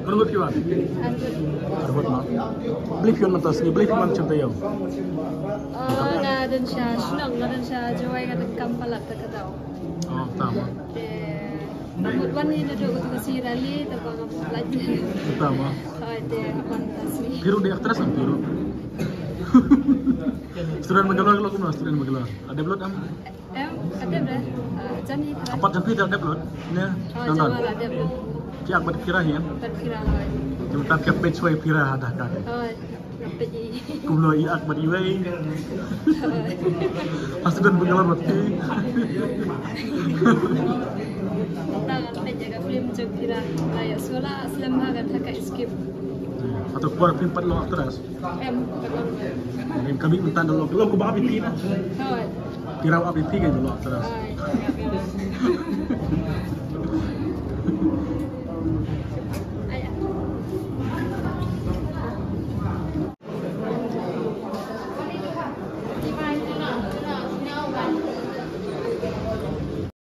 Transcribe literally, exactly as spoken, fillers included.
Kyrwood ki wan? Kyrwood ma. Balei phi wan mynta sngi, balei phi wan shim taïew? Oh, nga don sha shnong, nga don sha Jowai, nga don kam palat ta ka daw. Oh, tama. Te, mut wan ni naduh katu ka sngi rally, te ba ngam palat. Tama. Oh, te, wan ta sngi. Phi ruh dei actress em phi ruh? Student Bangalore, lo kumno student Bangalore? Ada upload em? Em, ada bre. Ah, jani try. Apat jam phi da upload ne? Oh, don jam don. Ada upload. Ki ak bad Phira hi em? Bad Phira hoi. Jom tap ki page hoi Phira ha da ka. Hoi. Page i. Kumno i ak bad iwei. Hoi. Student Bangalore bad phi. Ta ngan page ka film jong Phira. La ya sula slem ha ka thaka skip. Hato por film pat long actress? Em, ka long. Em, ka bih mynta da long, long ko ba ap ïa phi na. Hoi. Phira ap ïa phi ka long actress. Hoi.